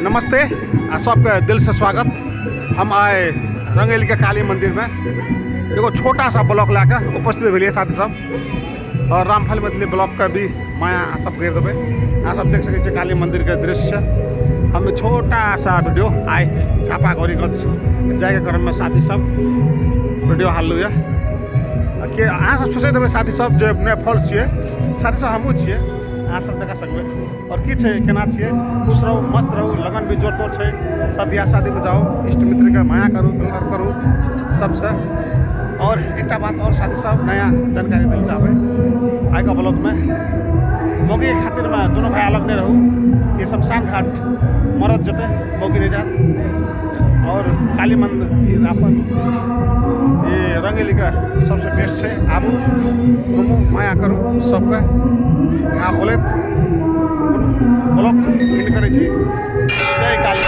नमस्ते आ सबके दिल से स्वागत। हम आए रंगैली के काली मंदिर में एगो छोटा सा ब्लॉग लए कऽ उपस्थित भेलियै साथी सब। और रामफल मैथिली ब्लॉग के भी माया अहाँ सब करि देबै। अहाँ सब देख सकै छियै काली मंदिर के दृश्य। हम छोटा सा वीडियो आइ झापा गौरीगंज जायके क्रममे साथी सब वीडियो हालू यऽ के अहाँ सब सोचैत हेबै साथी सब जे नहि फॉल्स छियै। साथी सब हमहूँ छियै, अहाँ सब देखा सकबै। और की छै, केना छियै, खुश रहू, मस्त रहू। लगन भी जोर तोर छै, सब बियाह शादीमे जाउ, इष्ट मित्रके माया करू, दुलार करू सबसँ। और एकटा बात और साथी सब नया जानकारी दै चाहबै आइके ब्लॉगमे, मौगीके खातिरमे दुनू भाइ अलग नहि रहू। ई शमशान घाट मरद जेतै, मौगी नहि जायत। और काली मंदिर अपन ये रंगेलीके सबसँ बेस्ट छै। आबू, घुमू, माया करू सबके। यहाँ बोलैत ब्लॉग एंड करै छी। जय काली।